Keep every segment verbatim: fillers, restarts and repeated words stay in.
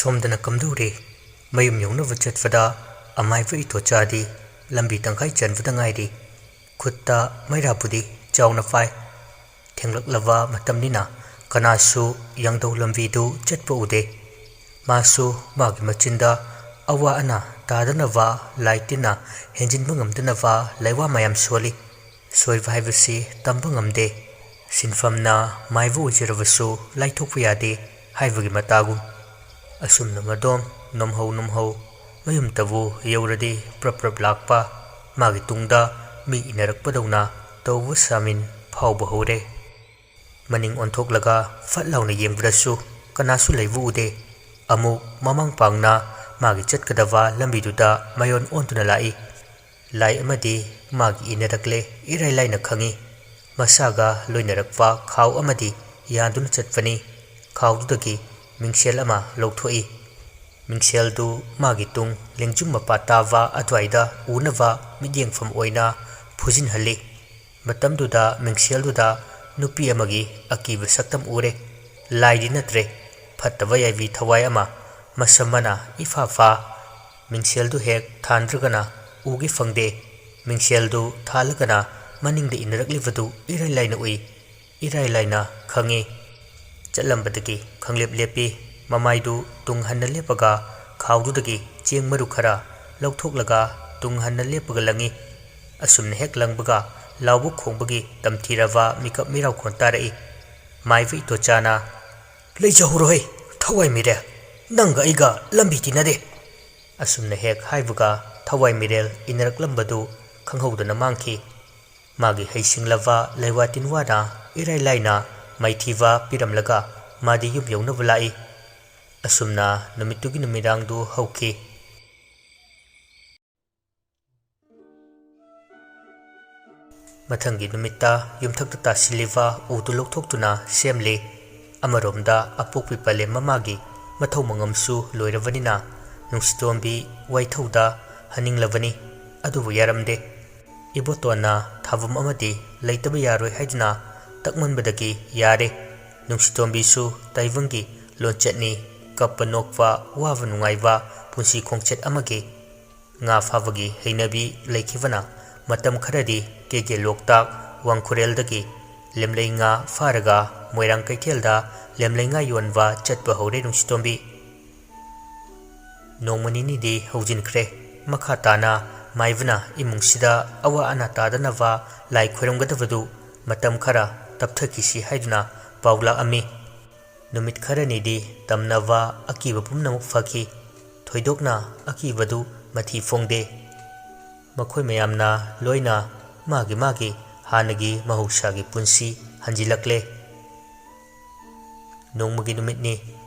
ꯁꯣꯝꯗꯅ ꯀꯝꯗꯧꯔꯤ? ꯃꯌꯨꯝ ꯌꯧꯅꯕ ꯆꯠꯄꯗ ꯑꯃꯥꯏꯕ ꯏꯇꯣꯆꯥꯗꯤ ꯂꯝꯕꯤ ꯇꯪꯈꯥꯏ ꯆꯟꯕꯗ ꯉꯥꯏꯔꯤ꯫ ꯈꯨꯠꯇ ꯃꯩꯔꯥꯕꯨꯗꯤ ꯆꯥꯎꯅ ꯄꯥꯏ꯫ ꯊꯦꯡꯂꯛꯂꯕ ꯃꯇꯝꯅꯤꯅ ꯀꯅꯥꯁꯨ ꯌꯥꯡꯗꯧ ꯂꯝꯕꯤꯗꯨ ꯆꯠꯄ ꯎꯗꯦ꯫ ꯃꯥꯁꯨ ꯃꯥꯒꯤ ꯃꯆꯤꯟꯗ ꯑꯋꯥ ꯑꯅꯥ ꯇꯥꯗꯅꯕ, ꯂꯥꯏ ꯇꯤꯟꯅ ꯍꯦꯟꯖꯤꯟꯕ ꯉꯝꯗꯅꯕ ꯂꯥꯏꯋꯥ ꯃꯌꯥꯝ ꯁꯣꯜꯂꯤ꯫ ꯁꯣꯏꯕ ꯍꯥꯏꯕꯁꯤ ꯇꯝꯕ ꯉꯝꯗꯦ꯫ ꯁꯤꯟꯐꯝꯅ ꯃꯥꯏꯕ ꯑꯣꯏꯖꯔꯕꯁꯨ ꯂꯥꯏꯊꯣꯛꯄ ꯌꯥꯗꯦ ꯍꯥꯏꯕꯒꯤ ꯃꯇꯥꯒꯨꯝ꯫ ꯑꯁꯨꯝꯅ ꯃꯗꯣꯝ ꯅꯣꯝꯍꯧ ꯅꯣꯝꯍꯧ ꯃꯌꯨꯝꯇꯕꯨ ꯌꯧꯔꯗꯤ ꯄ꯭ꯔꯞ ꯄ꯭ꯔꯞ ꯂꯥꯛꯄ, ꯃꯥꯒꯤ ꯇꯨꯡꯗ ꯃꯤ ꯏꯟꯅꯔꯛꯄꯗꯧꯅ ꯇꯧꯕ ꯁꯥꯃꯤꯟ ꯐꯥꯎꯕ ꯍꯧꯔꯦ꯫ ꯃꯅꯤꯡ ꯑꯣꯟꯊꯣꯛꯂꯒ ꯐꯠ ꯂꯥꯎꯅ ꯌꯦꯡꯕꯗꯁꯨ ꯀꯅꯥꯁꯨ ꯂꯩꯕ ꯎꯗꯦ꯫ ꯑꯃꯨꯛ ꯃꯃꯥꯡ ꯄꯥꯡꯅ ꯃꯥꯒꯤ ꯆꯠꯀꯗꯕ ꯂꯝꯕꯤꯗꯨꯗ ꯃꯥꯏꯑꯣꯟ ꯑꯣꯟꯗꯨꯅ ꯂꯥꯛꯏ꯫ ꯂꯥꯏ ꯑꯃꯗꯤ ꯃꯥꯒꯤ ꯏꯟꯅꯔꯛꯂꯦ, ꯏꯔꯥꯏ ꯂꯥꯏꯅ ꯈꯪꯏ꯫ ꯃꯁꯥꯒ ꯂꯣꯏꯅꯔꯛꯄ ꯈꯥꯎ ꯑꯃꯗꯤ ꯌꯥꯟꯗꯨꯅ ꯆꯠꯄꯅꯤ꯫ ꯈꯥꯎꯗꯨꯗꯒꯤ ꯃꯤꯡꯁꯦꯜ ꯑꯃ ꯂꯧꯊꯣꯛꯏ꯫ ꯃꯤꯡꯁꯦꯜꯗꯨ ꯃꯥꯒꯤ ꯇꯨꯡ ꯂꯦꯡꯖꯨꯝ ꯃꯄꯥ ꯇꯥꯕ ꯑꯗꯨꯋꯥꯏꯗ ꯎꯅꯕ ꯃꯤꯠꯌꯦꯡꯐꯝ ꯑꯣꯏꯅ ꯐꯨꯖꯤꯟꯍꯜꯂꯤ꯫ ꯃꯇꯝꯗꯨꯗ ꯃꯤꯡꯁꯦꯜꯗꯨꯗ ꯅꯨꯄꯤ ꯑꯃꯒꯤ ꯑꯀꯤꯕ ꯁꯛꯇꯝ ꯎꯔꯦ꯫ ꯂꯥꯏꯗꯤ ꯅꯠꯇ꯭ꯔꯦ, ꯐꯠꯇꯕ ꯌꯥꯏꯕꯤ ꯊꯋꯥꯏ ꯑꯃ, ꯃꯁꯝ ꯃꯅꯥ ꯏꯐꯥ ꯐꯥ꯫ ꯃꯤꯡꯁꯦꯜꯗꯨ ꯍꯦꯛ ꯊꯥꯟꯗ꯭ꯔꯒꯅ ꯎꯒꯦ ꯐꯪꯗꯦ꯫ ꯃꯤꯡꯁꯦꯜꯗꯨ ꯊꯥꯜꯂꯒꯅ ꯃꯅꯤꯡꯗ ꯏꯟꯅꯔꯛꯂꯤꯕꯗꯨ ꯏꯔꯥꯏ ꯂꯥꯏꯅ ꯎꯏ, ꯏꯔꯥꯏ ꯂꯥꯏꯅ ꯈꯪꯏ꯫ ꯆꯠꯂꯝꯕꯗꯒꯤ ꯈꯪꯂꯦꯞ ꯂꯦꯞꯄꯤ꯫ ꯃꯃꯥꯏꯗꯨ ꯇꯨꯡ ꯍꯟꯅ ꯂꯦꯞꯄꯒ ꯈꯥꯎꯗꯨꯗꯒꯤ ꯆꯦꯡ ꯃꯔꯨ ꯈꯔ ꯂꯧꯊꯣꯛꯂꯒ ꯇꯨꯡ ꯍꯟꯅ ꯂꯦꯞꯄꯒ ꯂꯪꯏ꯫ ꯑꯁꯨꯝꯅ ꯍꯦꯛ ꯂꯪꯕꯒ ꯂꯥꯎꯕ ꯈꯣꯡꯕꯒꯤ ꯇꯝꯊꯤꯔꯕ ꯃꯤꯀꯞ ꯃꯤꯔꯥꯎꯈꯣꯟ ꯇꯥꯔꯛꯏ꯫ ꯃꯥꯏꯕ ꯏꯇꯣꯆꯥꯅ, "ꯂꯩꯖꯍꯧꯔꯣꯍꯦ, ꯊꯋꯥꯏ ꯃꯤꯔꯦꯜ, ꯅꯪꯒ ꯑꯩꯒ ꯂꯝꯕꯤ ꯇꯤꯟꯅꯗꯦ!" ꯑꯁꯨꯝꯅ ꯍꯦꯛ ꯍꯥꯏꯕꯒ ꯊꯋꯥꯏ ꯃꯤꯔꯦꯜ ꯏꯟꯅꯔꯛꯂꯝꯕꯗꯨ ꯈꯪꯍꯧꯗꯅ ꯃꯥꯡꯈꯤ꯫ ꯃꯥꯒꯤ ꯍꯩꯁꯤꯡꯂꯕ ꯂꯩꯋꯥ ꯇꯤꯟꯋꯥꯅ ꯏꯔꯥꯏ ꯂꯥꯏꯅ ꯃꯥꯏꯊꯤꯕ ꯄꯤꯔꯝꯂꯒ ꯃꯥꯗꯤ ꯌꯨꯝ ꯌꯧꯅꯕ ꯂꯥꯛꯏ꯫ ꯑꯁꯨꯝꯅ ꯅꯨꯃꯤꯠꯇꯨꯒꯤ ꯅꯨꯃꯤꯗꯥꯡꯗꯨ ꯍꯧꯈꯤ꯫ ꯃꯊꯪꯒꯤ ꯅꯨꯃꯤꯠꯇ ꯌꯨꯝꯊꯛꯇ ꯇꯥꯁꯤꯜꯂꯤꯕ ꯎꯗꯨ ꯂꯧꯊꯣꯛꯇꯨꯅ ꯁꯦꯝꯂꯤ꯫ ꯑꯃꯔꯣꯝꯗ ꯑꯄꯣꯛꯄꯤ ꯄꯂꯦꯝ ꯃꯃꯥꯒꯤ ꯃꯊꯧ ꯃꯉꯝꯁꯨ ꯂꯣꯏꯔꯕꯅꯤꯅ ꯅꯨꯡꯁꯤꯇꯣꯝꯕꯤ ꯋꯥꯏꯊꯧꯗ ꯍꯟꯅꯤꯡꯂꯕꯅꯤ꯫ ꯑꯗꯨꯕꯨ ꯌꯥꯔꯝꯗꯦ꯫ ꯏꯕꯣꯇꯣꯟꯅ ꯊꯥꯕꯝ ꯑꯃꯗꯤ ꯂꯩꯇꯕ ꯌꯥꯔꯣꯏ ꯍꯥꯏꯗꯨꯅ ꯇꯛꯃꯟꯕꯗꯒꯤ ꯌꯥꯔꯦ꯫ ꯅꯨꯡꯁꯤꯇꯣꯝꯕꯤꯁꯨ ꯇꯥꯏꯕꯪꯒꯤ ꯂꯣꯟꯆꯠꯅꯤ, ꯀꯞꯄ ꯅꯣꯛꯄ, ꯋꯥꯕ ꯅꯨꯡꯉꯥꯏꯕ ꯄꯨꯟꯁꯤ ꯈꯣꯡꯆꯠ ꯑꯃꯒꯤ ꯉꯥ ꯐꯥꯕꯒꯤ ꯍꯩꯅꯕꯤ ꯂꯩꯈꯤꯕꯅ ꯃꯇꯝ ꯈꯔꯗꯤ ꯀꯦꯒꯦ ꯂꯣꯛꯇꯥꯛ ꯋꯥꯡꯈꯨꯔꯦꯜꯗꯒꯤ ꯂꯦꯝꯂꯩ ꯉꯥ ꯐꯥꯔꯒ ꯃꯣꯏꯔꯥꯡ ꯀꯩꯊꯦꯜꯗ ꯂꯦꯝꯂꯩ ꯉꯥ ꯌꯣꯟꯕ ꯆꯠꯄ ꯍꯧꯔꯦ ꯅꯨꯡꯁꯤꯇꯣꯝꯕꯤ꯫ ꯅꯣꯡꯃ ꯅꯤꯅꯤꯗꯤ ꯍꯧꯖꯤꯟꯈ꯭ꯔꯦ꯫ ꯃꯈꯥ ꯇꯥꯅ ꯃꯥꯏꯕꯅ ꯏꯃꯨꯡꯁꯤꯗ ꯑꯋꯥ ꯑꯅꯥ ꯇꯥꯗꯅꯕ ꯂꯥꯏ ꯈꯣꯏꯔꯝꯒꯗꯕꯗꯨ ꯃꯇꯝ ꯈꯔ ꯇꯞꯊꯈꯤꯁꯤ ꯍꯥꯏꯗꯨꯅ ꯄꯥꯎ ꯂꯥꯛꯑꯝꯃꯤ꯫ ꯅꯨꯃꯤꯠ ꯈꯔꯅꯤꯗꯤ ꯇꯝꯅꯕ ꯑꯀꯤꯕ ꯄꯨꯝꯅꯃꯛ ꯐꯈꯤ꯫ ꯊꯣꯏꯗꯣꯛꯅ ꯑꯀꯤꯕꯗꯨ ꯃꯊꯤ ꯐꯣꯡꯗꯦ꯫ ꯃꯈꯣꯏ ꯃꯌꯥꯝꯅ ꯂꯣꯏꯅ ꯃꯥꯒꯤ ꯃꯥꯒꯤ ꯍꯥꯟꯅꯒꯤ ꯃꯍꯧꯁꯥꯒꯤ ꯄꯨꯟꯁꯤ ꯍꯟꯖꯤꯜꯂꯛꯂꯦ꯫ ꯅꯣꯡꯃꯒꯤ ꯅꯨꯃꯤꯠꯅꯤ꯫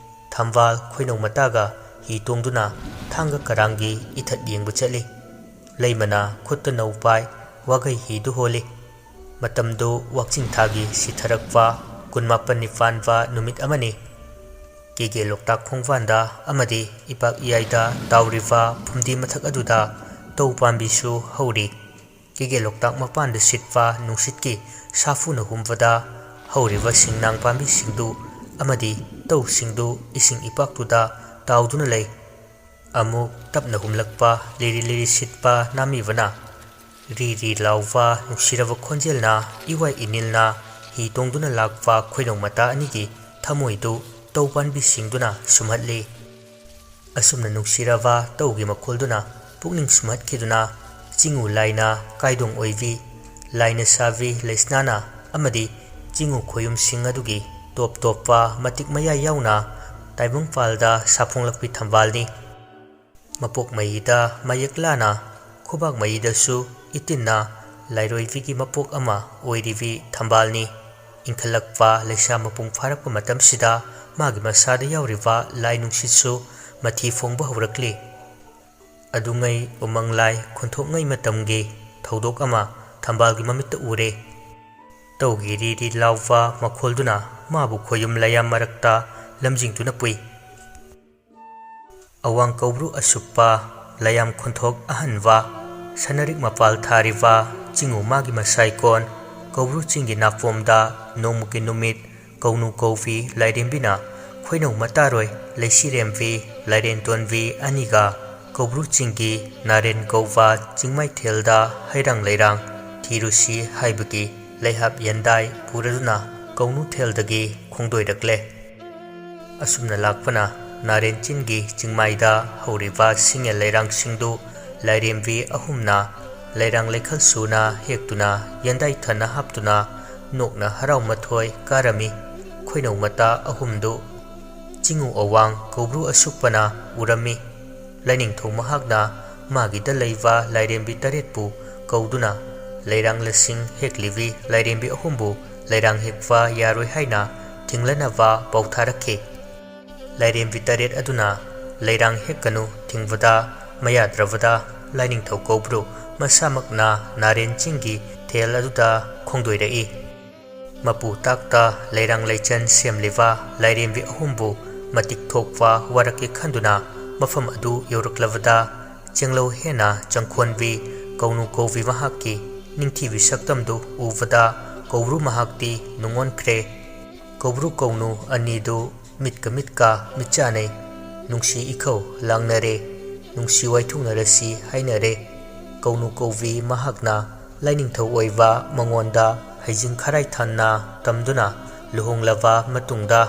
ꯊꯝꯕꯥꯜ ꯈꯣꯏꯅꯧ ꯃꯇꯥꯒ ꯍꯤ ꯇꯣꯡꯗꯨꯅ ꯊꯥꯡꯒ ꯀꯔꯥꯡꯒꯤ ꯏꯊꯠ ꯌꯦꯡꯕ ꯆꯠꯂꯤ꯫ ꯂꯩꯃꯅ ꯈꯨꯠꯇ ꯅꯧ ꯄꯥꯏ, ꯋꯥꯒꯩ ꯍꯤꯗꯨ ꯍꯣꯜꯂꯤ꯫ ꯃꯇꯝꯗꯨ ꯋꯥꯛꯆꯤꯡ ꯊꯥꯒꯤ ꯁꯤꯊꯔꯛꯄ ꯀꯨꯟꯃꯥꯄꯟꯅꯤ ꯄꯥꯟꯕ ꯅꯨꯃꯤꯠ ꯑꯃꯅꯤ꯫ ꯀꯦꯒꯦ ꯂꯣꯛꯇꯥꯛ ꯈꯣꯡꯕꯥꯟꯗ ꯑꯃꯗꯤ ꯏꯄꯥꯛ ꯏꯌꯥꯏꯗ ꯇꯥꯎꯔꯤꯕ ꯐꯨꯝꯗꯤ ꯃꯊꯛ ꯑꯗꯨꯗ ꯇꯧ ꯄꯥꯝꯕꯤꯁꯨ ꯍꯧꯔꯤ꯫ ꯀꯦꯒꯦ ꯂꯣꯛꯇꯥꯛ ꯃꯄꯥꯟꯗ ꯁꯤꯠꯄ ꯅꯨꯡꯁꯤꯠꯀꯤ ꯁꯥꯐꯨꯅ ꯍꯨꯝꯕꯗ ꯍꯧꯔꯤꯕ ꯁꯤꯡꯅꯥꯡ ꯄꯥꯝꯕꯤꯁꯤꯡꯗꯨ ꯑꯃꯗꯤ ꯇꯧꯁꯤꯡꯗꯨ ꯏꯁꯤꯡ ꯏꯄꯥꯛꯇꯨꯗ ꯇꯥꯎꯗꯨꯅ ꯂꯩ꯫ ꯑꯃꯨꯛ ꯇꯞꯅ ꯍꯨꯝꯂꯛꯄ ꯂꯤꯔꯤ ꯂꯤꯔꯤ ꯁꯤꯠꯄ ꯅꯥꯃꯤꯕꯅ ꯔꯤ ꯔꯤ ꯂꯥꯎꯕ ꯅꯨꯡꯁꯤꯔꯕ ꯈꯣꯟꯖꯦꯜꯅ ꯏꯋꯥꯏ ꯏꯅꯤꯜꯅ ꯍꯤ ꯇꯣꯡꯗꯨꯅ ꯂꯥꯛꯄ ꯈꯣꯏꯅꯧ ꯃꯇꯥ ꯑꯅꯤꯒꯤ ꯊꯃꯣꯏꯗꯨ ꯇꯧ ꯄꯥꯟꯕꯤꯁꯤꯡꯗꯨꯅ ꯁꯨꯝꯍꯠꯂꯤ꯫ ꯑꯁꯨꯝꯅ ꯅꯨꯡꯁꯤꯔꯕ ꯇꯧꯒꯤ ꯃꯈꯣꯜꯗꯨꯅ ꯄꯨꯛꯅꯤꯡ ꯁꯨꯝꯍꯠꯈꯤꯗꯨꯅ ꯆꯤꯡꯉꯨ ꯂꯥꯏꯅ ꯀꯥꯏꯗꯣꯡ ꯑꯣꯏꯕꯤ, ꯂꯥꯏꯅ ꯁꯥꯕꯤ ꯂꯩꯁꯅꯥꯅ ꯑꯃꯗꯤ ꯆꯤꯡꯉꯨ ꯈꯣꯌꯨꯝꯁꯤꯡ ꯑꯗꯨꯒꯤ ꯇꯣꯞ ꯇꯣꯞꯄ ꯃꯇꯤꯛ ꯃꯌꯥꯏ ꯌꯥꯎꯅ ꯇꯥꯏꯕꯪꯄꯥꯜꯗ ꯁꯥꯐꯣꯡꯂꯛꯄꯤ ꯊꯝꯕꯥꯜꯅꯤ꯫ ꯃꯄꯣꯛ ꯃꯩꯗ ꯃꯌꯦꯛ ꯂꯥꯅ ꯈꯨꯕꯥꯛ ꯃꯩꯗꯁꯨ ꯏꯇꯤꯟꯅ ꯂꯥꯏꯔꯣꯏꯕꯤꯒꯤ ꯃꯄꯣꯛ ꯑꯃ ꯑꯣꯏꯔꯤꯕꯤ ꯊꯝꯕꯥꯜꯅꯤ꯫ ꯏꯟꯈꯠꯂꯛꯄ ꯂꯩꯁꯥ ꯃꯄꯨꯡ ꯐꯥꯔꯛꯄ ꯃꯇꯝꯁꯤꯗ ꯃꯥꯒꯤ ꯃꯁꯥꯗ ꯌꯥꯎꯔꯤꯕ ꯂꯥꯏ ꯅꯨꯡꯁꯤꯠꯁꯨ ꯃꯊꯤ ꯐꯣꯡꯕ ꯍꯧꯔꯛꯂꯤ꯫ ꯑꯗꯨꯉꯩ ꯎꯃꯪ ꯂꯥꯏ ꯈꯨꯟꯊꯣꯛꯉꯩ ꯃꯇꯝꯒꯤ ꯊꯧꯗꯣꯛ ꯑꯃ ꯊꯝꯕꯥꯜꯒꯤ ꯃꯃꯤꯠꯇ ꯎꯔꯦ꯫ ꯇꯧꯒꯤ ꯔꯤ ꯔꯤ ꯂꯥꯎꯕ ꯃꯈꯣꯜꯗꯨꯅ ꯃꯥꯕꯨ ꯈꯣꯌꯨꯝ ꯂꯌꯥꯝ ꯃꯔꯛꯇ ꯂꯝꯖꯤꯡꯗꯨꯅ ꯄꯨꯏ꯫ ꯑꯋꯥꯡ ꯀꯧꯕ꯭ꯔꯨ ꯑꯁꯨꯞꯄ, ꯂꯌꯥꯝ ꯈꯣꯟꯊꯣꯛ ꯑꯍꯟꯕ, ꯁꯅꯔꯤꯛ ꯃꯄꯥꯜ ꯊꯥꯔꯤꯕ ꯆꯤꯡꯉꯨ ꯃꯥꯒꯤ ꯃꯁꯥꯏꯀꯣꯟ, ꯀꯧꯕ꯭ꯔꯨ ꯆꯤꯡꯒꯤ ꯅꯥꯄꯣꯝꯗ ꯅꯣꯡꯃꯒꯤ ꯅꯨꯃꯤꯠ ꯀꯧꯅꯨ ꯀꯧꯕꯤ ꯂꯥꯏꯔꯦꯝꯕꯤꯅ ꯈꯣꯏꯅꯧ ꯃꯇꯥꯔꯣꯏ ꯂꯩꯁꯤꯔꯦꯝꯕꯤ, ꯂꯥꯏꯔꯦꯟ ꯇꯣꯟꯕꯤ ꯑꯅꯤꯒ ꯀꯧꯕ꯭ꯔꯨ ꯆꯤꯡꯒꯤ ꯅꯥꯔꯦꯟ ꯀꯧꯕ ꯆꯤꯡꯃꯥꯏꯊꯦꯜꯗ ꯍꯩꯔꯥꯡ ꯂꯩꯔꯥꯡ ꯊꯤꯔꯨꯁꯤ ꯍꯥꯏꯕꯒꯤ ꯂꯩꯍꯥꯞ ꯌꯦꯟꯗꯥꯏ ꯄꯨꯔꯗꯨꯅ ꯀꯧꯅꯨꯊꯦꯜꯗꯒꯤ ꯈꯣꯡꯗꯣꯏꯔꯛꯂꯦ꯫ ꯑꯁꯨꯝꯅ ꯂꯥꯛꯄꯅ ꯅꯥꯔꯦꯟ ꯆꯤꯡꯒꯤ ꯆꯤꯡꯃꯥꯏꯗ ꯍꯧꯔꯤꯕ ꯁꯤꯡꯉꯦꯜ ꯂꯩꯔꯥꯡꯁꯤꯡꯗꯨ ꯂꯥꯏꯔꯦꯝꯕꯤ ꯑꯍꯨꯝꯅ ꯂꯩꯔꯥꯡ ꯂꯩꯈꯜ ꯁꯨꯅ ꯍꯦꯛꯇꯨꯅ ꯌꯦꯟꯗꯥꯏ ꯊꯟꯅ ꯍꯥꯞꯇꯨꯅ ꯅꯣꯛꯅ ꯍꯔꯥꯎ ꯃꯊꯣꯏ ꯀꯥꯔꯝꯃꯤ꯫ ꯈꯣꯏꯅꯧ ꯃꯇꯥ ꯑꯍꯨꯝꯗꯨ ꯆꯤꯡꯉꯨ ꯑꯋꯥꯡ ꯀꯧꯕ꯭ꯔꯨ ꯑꯁꯨꯛꯄꯅ ꯎꯔꯝꯃꯤ꯫ ꯂꯥꯏꯅꯤꯡꯊꯧ ꯃꯍꯥꯛꯅ ꯃꯥꯒꯤꯗ ꯂꯩꯕ ꯂꯥꯏꯔꯦꯝꯕꯤ ꯇꯔꯦꯠꯄꯨ ꯀꯧꯗꯨꯅ ꯂꯩꯔꯥꯡ ꯂꯁꯤꯡ ꯍꯦꯛꯂꯤꯕꯤ ꯂꯥꯏꯔꯦꯝꯕꯤ ꯑꯍꯨꯝꯕꯨ ꯂꯩꯔꯥꯡ ꯍꯦꯛꯄ ꯌꯥꯔꯣꯏ ꯍꯥꯏꯅ ꯊꯤꯡꯂꯅꯕ ꯄꯥꯎ ꯊꯥꯔꯛꯈꯤ꯫ ꯂꯥꯏꯔꯦꯝꯕꯤ ꯇꯔꯦꯠ ꯑꯗꯨꯅ ꯂꯩꯔꯥꯡ ꯍꯦꯛꯀꯅꯨ ꯊꯤꯡꯕꯗ ꯃꯌꯥꯗ꯭ꯔꯕꯗ ꯂꯥꯏꯅꯤꯡꯊꯧ ꯀꯧꯕ꯭ꯔꯨ ꯃꯁꯥꯃꯛꯅ ꯅꯥꯔꯦꯟ ꯆꯤꯡꯒꯤ ꯊꯦꯜ ꯑꯗꯨꯗ ꯈꯣꯡꯗꯣꯏꯔꯛꯏ꯫ ꯃꯄꯨ ꯇꯥꯛꯇ ꯂꯩꯔꯥꯡ ꯂꯩꯆꯟ ꯁꯦꯝꯂꯤꯕ ꯂꯥꯏꯔꯦꯝꯕꯤ ꯑꯍꯨꯝꯕꯨ ꯃꯇꯤꯛ ꯊꯣꯛꯄ ꯋꯥꯔꯛꯀꯦ ꯈꯟꯗꯨꯅ ꯃꯐꯝ ꯑꯗꯨ ꯌꯧꯔꯛꯂꯕꯗ ꯆꯦꯡꯂꯧ ꯍꯦꯟꯅ ꯆꯪꯈꯣꯟꯕꯤ ꯀꯧꯅꯨ ꯀꯧꯕꯤ ꯃꯍꯥꯛꯀꯤ ꯅꯤꯡꯊꯤꯕꯤ ꯁꯛꯇꯝꯗꯨ ꯎꯕꯗ ꯀꯧꯕ꯭ꯔꯨ ꯃꯍꯥꯛꯇꯤ ꯅꯨꯡꯉꯣꯟꯈ꯭ꯔꯦ꯫ ꯀꯧꯕ꯭ꯔꯨ ꯀꯧꯅꯨ ꯑꯅꯤꯗꯨ ꯃꯤꯠꯀ ꯃꯤꯠꯀ ꯃꯤꯠꯆꯥꯅꯩ꯫ ꯅꯨꯡꯁꯤ ꯏꯈꯧ ꯂꯥꯡꯅꯔꯦ꯫ ꯅꯨꯡꯁꯤ ꯋꯥꯏꯊꯨꯡꯅꯔꯁꯤ ꯍꯥꯏꯅꯔꯦ꯫ ꯀꯧꯅꯨ ꯀꯧꯕꯤ ꯃꯍꯥꯛꯅ ꯂꯥꯏꯅꯤꯡꯊꯧ ꯑꯣꯏꯕ ꯃꯉꯣꯟꯗ ꯍꯩꯖꯤꯡ ꯈꯔꯥꯏ ꯊꯟꯅ ꯇꯝꯗꯨꯅ ꯂꯨꯍꯣꯡꯂꯕ ꯃꯇꯨꯡꯗ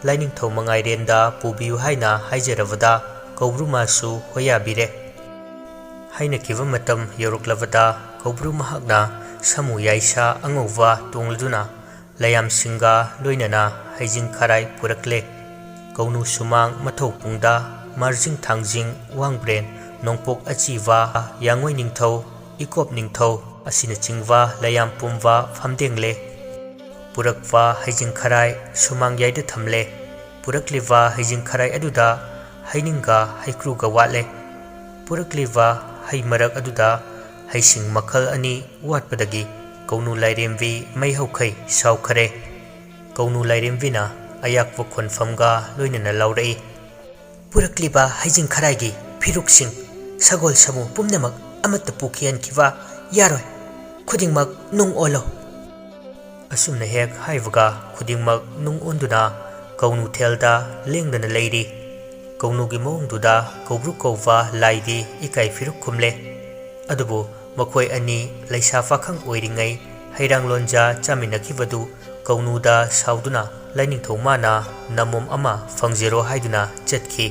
ꯂꯥꯏꯅꯤꯡꯊꯧ ꯃꯉꯥꯏꯔꯦꯟꯗ ꯄꯨꯕꯤꯌꯨ ꯍꯥꯏꯅ ꯍꯥꯏꯖꯔꯕꯗ ꯀꯧꯕ꯭ꯔꯨ ꯃꯥꯁꯨ ꯍꯣꯌꯥꯕꯤꯔꯦ꯫ ꯍꯥꯏꯅꯈꯤꯕ ꯃꯇꯝ ꯌꯧꯔꯛꯂꯕꯗ ꯀꯧꯕ꯭ꯔꯨ ꯃꯍꯥꯛꯅ ꯁꯥꯃꯨ ꯌꯥꯏꯁꯥ ꯑꯉꯧꯕ ꯇꯣꯡꯂꯗꯨꯅ ꯂꯌꯥꯝꯁꯤꯡꯒ ꯂꯣꯏꯅꯅ ꯍꯩꯖꯤꯡ ꯈꯔꯥꯏ ꯄꯨꯔꯛꯂꯦ꯫ ꯀꯧꯅꯨ ꯁꯨꯃꯥꯡ ꯃꯊꯧ ꯄꯨꯡꯗ ꯃꯥꯔꯖꯤꯡ ꯊꯥꯡꯖꯤꯡ ꯋꯥꯡꯕ꯭ꯔꯦꯟ ꯅꯣꯡꯄꯣꯛ ꯑꯆꯤꯕ ꯌꯥꯡꯉꯣꯏ ꯅꯤꯡꯊꯧ ꯏꯀꯣꯞ ꯅꯤꯡꯊꯧ ꯑꯁꯤꯅꯆꯤꯡꯕ ꯂꯌꯥꯝ ꯄꯨꯝꯕ ꯐꯝꯗꯦꯡꯂꯦ꯫ ꯄꯨꯔꯛꯄ ꯍꯩꯖꯤꯡ ꯈꯔꯥꯏ ꯁꯨꯃꯥꯡ ꯌꯥꯏꯗ ꯊꯝꯂꯦ꯫ ꯄꯨꯔꯛꯂꯤꯕ ꯍꯩꯖꯤꯡ ꯈꯔꯥꯏ ꯑꯗꯨꯗ ꯍꯩꯅꯤꯡꯒ ꯍꯩꯀ꯭ꯔꯨꯒ ꯋꯥꯠꯂꯦ꯫ ꯄꯨꯔꯛꯂꯤꯕ ꯍꯩ ꯃꯔꯛ ꯑꯗꯨꯗ ꯍꯩꯁꯤꯡ ꯃꯈꯜ ꯑꯅꯤ ꯋꯥꯠꯄꯗꯒꯤ ꯀꯧꯅꯨ ꯂꯥꯏꯔꯦꯝꯕꯤ ꯃꯩ ꯍꯧꯈꯩ ꯁꯥꯎꯈꯔꯦ꯫ ꯀꯧꯅꯨ ꯂꯥꯏꯔꯦꯝꯕꯤꯅ ꯑꯌꯥꯛꯄ ꯈꯣꯟꯐꯝꯒ ꯂꯣꯏꯅꯅ ꯂꯥꯎꯔꯛꯏ, "ꯄꯨꯔꯛꯂꯤꯕ ꯍꯩꯖꯤꯡ ꯈꯔꯥꯏꯒꯤ ꯐꯤꯔꯨꯛꯁꯤꯡ, ꯁꯒꯣꯜ ꯁꯥꯃꯨ ꯄꯨꯝꯅꯃꯛ ꯑꯃꯠꯇ ꯄꯨꯈꯤꯍꯟꯈꯤꯕ ꯌꯥꯔꯣꯏ꯫ ꯈꯨꯗꯤꯡꯃꯛ ꯅꯨꯡ ꯑꯣꯜꯂꯣ!" ꯑꯁꯨꯝꯅ ꯍꯦꯛ ꯍꯥꯏꯕꯒ ꯈꯨꯗꯤꯡꯃꯛ ꯅꯨꯡ ꯑꯣꯟꯗꯨꯅ ꯀꯧꯅꯨꯊꯦꯜꯗ ꯂꯦꯡꯗꯅ ꯂꯩꯔꯤ꯫ ꯀꯧꯅꯨꯒꯤ ꯃꯑꯣꯡꯗꯨꯗ ꯀꯧꯕ꯭ꯔꯨ ꯀꯧꯕ ꯂꯥꯏꯗꯤ ꯏꯀꯥꯏ ꯐꯤꯔꯨꯛ ꯈꯨꯝꯂꯦ꯫ ꯑꯗꯨꯕꯨ ꯃꯈꯣꯏ ꯑꯅꯤ ꯂꯩꯁꯥ ꯄꯥꯈꯪ ꯑꯣꯏꯔꯤꯉꯩ ꯍꯩꯔꯥꯡ ꯂꯣꯟꯖꯥ ꯆꯥꯃꯤꯟꯅꯈꯤꯕꯗꯨ ꯀꯧꯅꯨꯗ ꯁꯥꯎꯗꯨꯅ ꯂꯥꯏꯅꯤꯡꯊꯧ ꯃꯥꯅ ꯅꯃꯣꯝ ꯑꯃ ꯐꯪꯖꯔꯣ ꯍꯥꯏꯗꯨꯅ ꯆꯠꯈꯤ꯫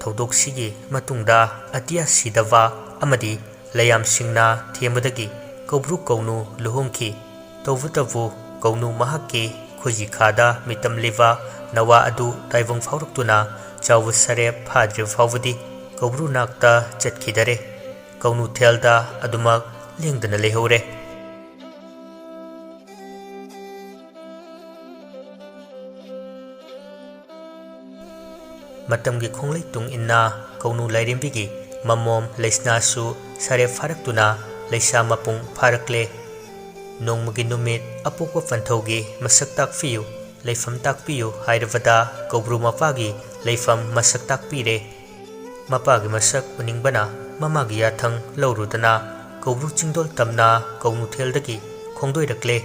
ꯊꯧꯗꯣꯛꯁꯤꯒꯤ ꯃꯇꯨꯡꯗ ꯑꯇꯤꯌꯥ ꯁꯤꯗꯕ ꯑꯃꯗꯤ ꯂꯩꯌꯥꯝꯁꯤꯡꯅ ꯊꯦꯝꯕꯗꯒꯤ ꯀꯧꯕ꯭ꯔꯨ ꯀꯧꯅꯨ ꯂꯨꯍꯣꯡꯈꯤ꯫ ꯇꯧꯕꯇꯕꯨ ꯀꯧꯅꯨ ꯃꯍꯥꯛꯀꯤ ꯈꯨꯖꯤꯈꯥꯗ ꯃꯤꯇꯝꯂꯤꯕ ꯅꯋꯥ ꯑꯗꯨ ꯇꯥꯏꯕꯪ ꯐꯥꯎꯔꯛꯇꯨꯅ ꯆꯥꯎꯕ ꯁꯔꯦꯞ ꯐꯥꯗ꯭ꯔꯤꯕ ꯐꯥꯎꯕꯗꯤ ꯀꯧꯕ꯭ꯔꯨ ꯅꯥꯛꯇ ꯆꯠꯈꯤꯗꯔꯦ꯫ ꯀꯧꯅꯨꯊꯦꯜꯗ ꯑꯗꯨꯃꯛ ꯂꯦꯡꯗꯅ ꯂꯩꯍꯧꯔꯦ꯫ ꯃꯇꯝꯒꯤ ꯈꯣꯡꯂꯩ ꯇꯨꯡ ꯏꯟꯅ ꯀꯧꯅꯨ ꯂꯥꯏꯔꯦꯝꯕꯤꯒꯤ ꯃꯃꯣꯝ ꯂꯩꯁꯅꯥꯁꯨ ꯁꯔꯦꯞ ꯐꯥꯔꯛꯇꯨꯅ ꯂꯩꯁꯥ ꯃꯄꯨꯡ ꯐꯥꯔꯛꯂꯦ꯫ ꯅꯣꯡꯃꯒꯤ ꯅꯨꯃꯤꯠ ꯑꯄꯣꯛꯄ ꯄꯟꯊꯧꯒꯤ ꯃꯁꯛ ꯇꯥꯛꯄꯤꯌꯨ, ꯂꯩꯐꯝ ꯇꯥꯛꯄꯤꯌꯨ ꯍꯥꯏꯔꯕꯗ ꯀꯧꯕ꯭ꯔꯨ ꯃꯄꯥꯒꯤ ꯂꯩꯐꯝ ꯃꯁꯛ ꯇꯥꯛꯄꯤꯔꯦ꯫ ꯃꯄꯥꯒꯤ ꯃꯁꯛ ꯎꯅꯤꯡꯕꯅ ꯃꯃꯥꯒꯤ ꯌꯥꯊꯪ ꯂꯧꯔꯨꯗꯅ ꯀꯧꯕ꯭ꯔꯨ ꯆꯤꯡꯗꯣꯜ ꯇꯝꯅ ꯀꯧꯅꯨꯊꯦꯜꯗꯒꯤ ꯈꯣꯡꯗꯣꯏꯔꯛꯂꯦ꯫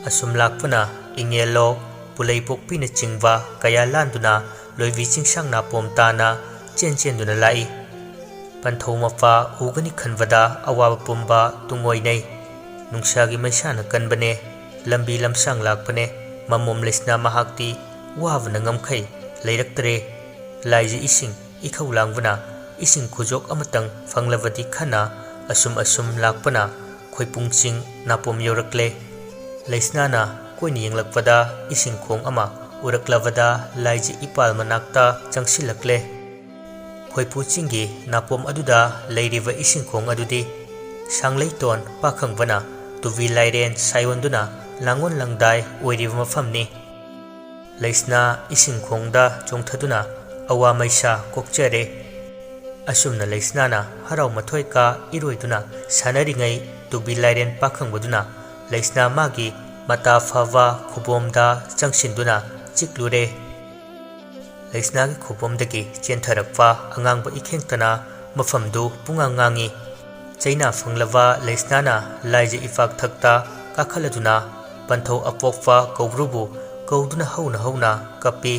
ꯑꯁꯨꯝ ꯂꯥꯛꯄꯅ ꯏꯉꯦꯜꯂꯣꯛ, ꯄꯨꯂꯩꯄꯣꯛꯄꯤꯅꯆꯤꯡꯕ ꯀꯌꯥ ꯂꯥꯟꯗꯨꯅ ꯂꯣꯏꯕꯤ ꯆꯤꯡꯁꯥꯡ ꯅꯥꯄꯣꯝ ꯇꯥꯅ ꯆꯦꯟ ꯆꯦꯟꯗꯨꯅ ꯂꯥꯛꯏ꯫ ꯄꯟꯊꯧ ꯃꯄꯥ ꯎꯒꯅꯤ ꯈꯟꯕꯗ ꯑꯋꯥꯕ ꯄꯨꯝꯕ ꯇꯨꯡꯑꯣꯏꯅꯩ꯫ ꯅꯨꯡꯁꯥꯒꯤ ꯃꯩꯁꯥꯅ ꯀꯟꯕꯅꯦ, ꯂꯝꯕꯤ ꯂꯝꯁꯥꯡ ꯂꯥꯛꯄꯅꯦ, ꯃꯃꯣꯝ ꯂꯩꯁꯅꯥ ꯃꯍꯥꯛꯇꯤ ꯋꯥꯕꯅ ꯉꯝꯈꯩ ꯂꯩꯔꯛꯇ꯭ꯔꯦ꯫ ꯂꯥꯏꯖ ꯏꯁꯤꯡ ꯏꯈꯧ ꯂꯥꯡꯕꯅ ꯏꯁꯤꯡ ꯈꯨꯖꯣꯛ ꯑꯃꯇꯪ ꯐꯪꯂꯕꯗꯤ ꯈꯟꯅ ꯑꯁꯨꯝ ꯑꯁꯨꯝ ꯂꯥꯛꯄꯅ ꯈꯣꯏꯄꯨꯡ ꯆꯤꯡ ꯅꯥꯄꯣꯝ ꯌꯧꯔꯛꯂꯦ꯫ ꯂꯩꯁꯅꯥꯅ ꯀꯣꯏꯅ ꯌꯦꯡꯂꯛꯄꯗ ꯏꯁꯤꯡ ꯈꯣꯡ ꯑꯃ ꯎꯔꯛꯂꯕꯗ ꯂꯥꯏꯖ ꯏꯄꯥꯜ ꯃꯅꯥꯛꯇ ꯆꯪꯁꯤꯜꯂꯛꯂꯦ꯫ ꯈꯣꯏꯄꯨ ꯆꯤꯡꯒꯤ ꯅꯥꯄꯣꯝ ꯑꯗꯨꯗ ꯂꯩꯔꯤꯕ ꯏꯁꯤꯡ ꯈꯣꯡ ꯑꯗꯨꯗꯤ ꯁꯥꯡꯂꯩꯇꯣꯟ ꯄꯥꯈꯪꯕꯅ ꯇꯨꯕꯤ ꯂꯥꯏꯔꯦꯟ ꯁꯥꯏꯑꯣꯟꯗꯨꯅ ꯂꯥꯡꯑꯣꯟ ꯂꯪꯗꯥꯏ ꯑꯣꯏꯔꯤꯕ ꯃꯐꯝꯅꯤ꯫ ꯂꯩꯁꯅꯥ ꯏꯁꯤꯡ ꯈꯣꯡꯗ ꯆꯣꯡꯊꯗꯨꯅ ꯑꯋꯥ ꯃꯩꯁꯥ ꯀꯣꯛꯆꯔꯦ꯫ ꯑꯁꯨꯝꯅ ꯂꯩꯁꯅꯥꯅ ꯍꯔꯥꯎ ꯃꯊꯣꯏ ꯀꯥ ꯏꯔꯣꯏꯗꯨꯅ ꯁꯥꯟꯅꯔꯤꯉꯩ ꯇꯨꯕꯤ ꯂꯥꯏꯔꯦꯟ ꯄꯥꯈꯪꯕꯗꯨꯅ ꯂꯩꯁꯅꯥ ꯃꯥꯒꯤ ꯃꯇꯥ ꯐꯕ ꯈꯨꯕꯣꯝꯗ ꯆꯪꯁꯤꯟꯗꯨꯅ ꯆꯤꯛꯂꯨꯔꯦ꯫ ꯂꯩꯁꯅꯥꯒꯤ ꯈꯨꯕꯣꯝꯗꯒꯤ ꯆꯦꯟꯊꯔꯛꯄ ꯑꯉꯥꯡꯕ ꯏꯈꯦꯡꯇꯅ ꯃꯐꯝꯗꯨ ꯄꯨꯡꯉꯥꯡ ꯉꯥꯡꯉꯤ꯫ ꯆꯩꯅꯥ ꯐꯪꯂꯕ ꯂꯩꯁꯅꯥꯅ ꯂꯥꯏꯖ ꯏꯄꯥꯛ ꯊꯛꯇ ꯀꯥꯈꯠꯂꯗꯨꯅ ꯄꯟꯊꯧ ꯑꯄꯣꯛꯄ ꯀꯧꯕ꯭ꯔꯨꯕꯨ ꯀꯧꯗꯨꯅ ꯍꯧꯅ ꯍꯧꯅ ꯀꯞꯄꯤ꯫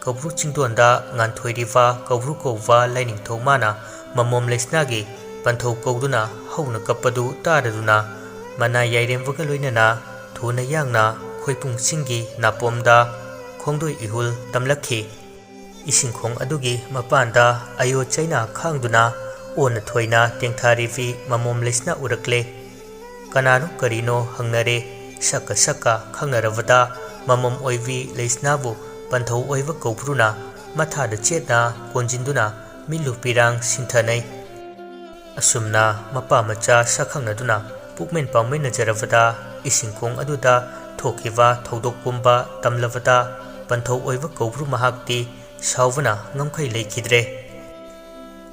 ꯀꯧꯕ꯭ꯔꯨ ꯆꯤꯡꯗꯣꯟꯗ ꯉꯥꯟꯊꯣꯏꯔꯤꯕ ꯀꯧꯕ꯭ꯔꯨ ꯀꯧꯕ ꯂꯥꯏꯅꯤꯡꯊꯧ ꯃꯥꯅ ꯃꯃꯣꯝ ꯂꯩꯁꯅꯥꯒꯤ ꯄꯟꯊꯧ ꯀꯧꯗꯨꯅ ꯍꯧꯅ ꯀꯞꯄꯗꯨ ꯇꯥꯔꯗꯨꯅ ꯃꯅꯥ ꯌꯥꯏꯔꯦꯝꯕꯒ ꯂꯣꯏꯅꯅ ꯊꯨꯅ ꯌꯥꯡꯅ ꯈꯣꯏꯄꯨꯡ ꯆꯤꯡꯒꯤ ꯅꯥꯄꯣꯝꯗ ꯈꯣꯡꯗꯣꯏ ꯏꯍꯨꯜ ꯇꯝꯂꯛꯈꯤ꯫ ꯏꯁꯤꯡꯈꯣꯡ ꯑꯗꯨꯒꯤ ꯃꯄꯥꯟꯗ ꯑꯌꯣ ꯆꯩꯅꯥ ꯈꯥꯡꯗꯨꯅ ꯑꯣꯟꯅ ꯊꯣꯏꯅ ꯇꯦꯡꯊꯥꯔꯤꯕꯤ ꯃꯃꯣꯝ ꯂꯩꯁꯅꯥ ꯎꯔꯛꯂꯦ꯫ ꯀꯅꯥꯅꯣ ꯀꯔꯤꯅꯣ ꯍꯪꯅꯔꯦ꯫ ꯁꯛꯀ ꯁꯛꯀ ꯈꯪꯅꯔꯕꯗ ꯃꯃꯣꯝ ꯑꯣꯏꯕꯤ ꯂꯩꯁꯅꯥꯕꯨ ꯄꯟꯊꯧ ꯑꯣꯏꯕ ꯀꯧꯕ꯭ꯔꯨꯅ ꯃꯊꯥꯗ ꯆꯦꯠꯅ ꯀꯣꯟꯁꯤꯟꯗꯨꯅ ꯃꯤꯠꯂꯨ ꯄꯤꯔꯥꯡ ꯁꯤꯟꯊꯅꯩ꯫ ꯑꯁꯨꯝꯅ ꯃꯄꯥ ꯃꯆꯥ ꯁꯛꯈꯪꯅꯗꯨꯅ ꯄꯨꯛꯃꯦꯟ ꯄꯥꯎꯃꯦꯟꯅꯖꯔꯕꯗ ꯏꯁꯤꯡꯈꯣꯡ ꯑꯗꯨꯗ ꯊꯣꯛꯈꯤꯕ ꯊꯧꯗꯣꯛ ꯄꯨꯝꯕ ꯇꯝꯂꯕꯗ ꯄꯟꯊꯧ ꯑꯣꯏꯕ ꯀꯧꯕ꯭ꯔꯨ ꯃꯍꯥꯛꯇꯤ ꯁꯥꯎꯕꯅ ꯉꯝꯈꯩ ꯂꯩꯈꯤꯗ꯭ꯔꯦ꯫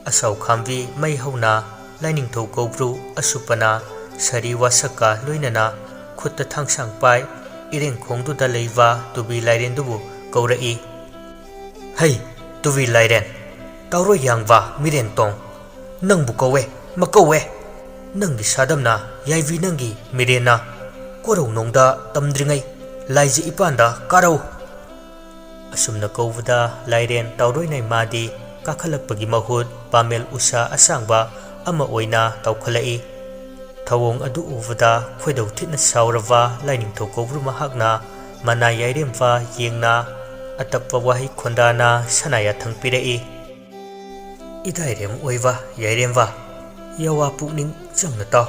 ꯑꯁꯥꯎ ꯈꯥꯝꯕꯤ ꯃꯩ ꯍꯧꯅ ꯂꯥꯏꯅꯤꯡꯊꯧ ꯀꯧꯕ꯭ꯔꯨ ꯑꯁꯨꯞꯄꯅ ꯁꯥꯔꯤ ꯋꯥꯁꯛꯀ ꯂꯣꯏꯅꯅ ꯈꯨꯠꯇ ꯊꯥꯡꯁꯥꯡ ꯄꯥꯏ ꯏꯔꯦꯡꯈꯣꯡꯗꯨꯗ ꯂꯩꯕ ꯇꯨꯕꯤ ꯂꯥꯏꯔꯦꯟꯗꯨꯕꯨ ꯀꯧꯔꯛꯏ꯫ "ꯍꯩ, ꯇꯨꯕꯤ ꯂꯥꯏꯔꯦꯟ, ꯇꯥꯎꯔꯣꯏ ꯌꯥꯡꯕ ꯃꯤꯔꯦꯟ ꯇꯣꯡ, ꯅꯪꯕꯨ ꯀꯧꯋꯦ, ꯃꯀꯧꯋꯦ꯫ ꯅꯪꯒꯤ ꯁꯥꯗꯝꯅ ꯌꯥꯏꯕꯤ ꯅꯪꯒꯤ ꯃꯤꯔꯦꯟꯅ ꯀꯣꯔꯧꯅꯣꯡꯗ ꯇꯝꯗ꯭ꯔꯤꯉꯩ ꯂꯥꯏꯖ ꯏꯄꯥꯟꯗ ꯀꯥꯔꯧ!" ꯑꯁꯨꯝꯅ ꯀꯧꯕꯗ ꯂꯥꯏꯔꯦꯟ ꯇꯥꯎꯔꯣꯏ ꯅꯥꯏꯃꯥꯗꯤ ꯀꯥꯈꯠꯂꯛꯄꯒꯤ ꯃꯍꯨꯠ ꯄꯥꯃꯦꯜ ꯎꯁꯥ ꯑꯁꯥꯡꯕ ꯑꯃ ꯑꯣꯏꯅ ꯇꯥꯎꯈꯠꯂꯛꯏ꯫ ꯊꯧꯑꯣꯡ ꯑꯗꯨ ꯎꯕꯗ ꯈꯣꯏꯗꯧ ꯊꯤꯅ ꯁꯥꯎꯔꯕ ꯂꯥꯏꯅꯤꯡꯊꯧ ꯀꯧꯕ꯭ꯔꯨ ꯃꯍꯥꯛꯅ ꯃꯅꯥ ꯌꯥꯏꯔꯦꯝꯕ ꯌꯦꯡꯅ ꯑꯇꯞꯄ ꯋꯥꯍꯩ ꯈꯣꯟꯗꯥꯅ ꯁꯅꯥ ꯌꯥꯊꯪ ꯄꯤꯔꯛꯏ꯫ "ꯏꯗꯥꯏꯔꯦꯝ ꯑꯣꯏꯕ ꯌꯥꯏꯔꯦꯝꯕ, ꯌꯥꯋꯥ ꯄꯨꯛꯅꯤꯡ ꯆꯪꯅ ꯇꯥꯎ꯫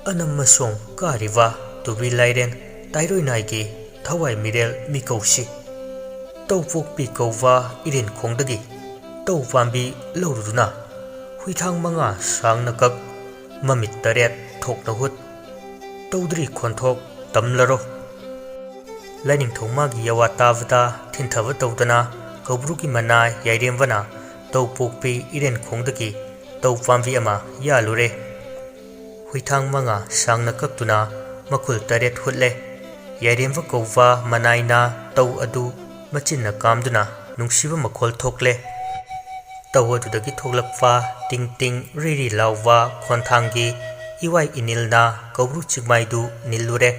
ꯑꯅꯝ ꯑꯁꯣꯡ ꯀꯥꯔꯤꯕ ꯇꯨꯕꯤ ꯂꯥꯏꯔꯦꯟ ꯇꯥꯏꯔꯣꯏꯅꯥꯏꯒꯤ ꯊꯋꯥꯏ ꯃꯤꯔꯦꯜ ꯃꯤꯀꯧꯁꯤ ꯇꯧꯄꯣꯛꯄꯤ ꯀꯧꯕ ꯏꯔꯦꯟꯈꯣꯡꯗꯒꯤ ꯇꯧ ꯄꯥꯝꯕꯤ ꯂꯧꯔꯨꯗꯨꯅ ꯍꯨꯏꯊꯥꯡ ꯃꯉꯥ ꯁꯥꯡꯅ ꯀꯛ, ꯃꯃꯤꯠ ꯇꯔꯦꯠ ꯊꯣꯛꯅ ꯍꯨꯠ, ꯇꯧꯗ꯭ꯔꯤ ꯈꯣꯟꯊꯣꯛ ꯇꯝꯂꯔꯣ!" ꯂꯥꯏꯅꯤꯡꯊꯧ ꯃꯥꯒꯤ ꯌꯥꯋꯥ ꯇꯥꯕꯗ ꯊꯤꯟꯊꯕ ꯇꯧꯗꯅ ꯀꯧꯕ꯭ꯔꯨꯒꯤ ꯃꯅꯥ ꯌꯥꯏꯔꯦꯝꯕꯅ ꯇꯧ ꯄꯣꯛꯄꯤ ꯏꯔꯦꯟꯈꯣꯡꯗꯒꯤ ꯇꯧ ꯄꯥꯝꯕꯤ ꯑꯃ ꯌꯥꯜꯂꯨꯔꯦ꯫ ꯍꯨꯏꯊꯥꯡ ꯃꯉꯥ ꯁꯥꯡꯅ ꯀꯛꯇꯨꯅ ꯃꯈꯨꯜ ꯇꯔꯦꯠ ꯍꯨꯠꯂꯦ꯫ ꯌꯥꯏꯔꯦꯝꯕ ꯀꯧꯕ ꯃꯅꯥꯏꯅ ꯇꯧ ꯑꯗꯨ ꯃꯆꯤꯟꯅ ꯀꯥꯝꯗꯨꯅ ꯅꯨꯡꯁꯤꯕ ꯃꯈꯣꯜ ꯊꯣꯛꯂꯦ꯫ ꯇꯧ ꯑꯗꯨꯗꯒꯤ ꯊꯣꯛꯂꯛꯄ ꯇꯤꯡ ꯇꯤꯡ ꯔꯤ ꯔꯤ ꯂꯥꯎꯕ ꯈꯣꯟꯊꯥꯡꯒꯤ ꯏꯋꯥꯏ ꯏꯅꯤꯜꯅ ꯀꯧꯕ꯭ꯔꯨ ꯆꯤꯡꯃꯥꯏꯗꯨ ꯅꯤꯜꯂꯨꯔꯦ꯫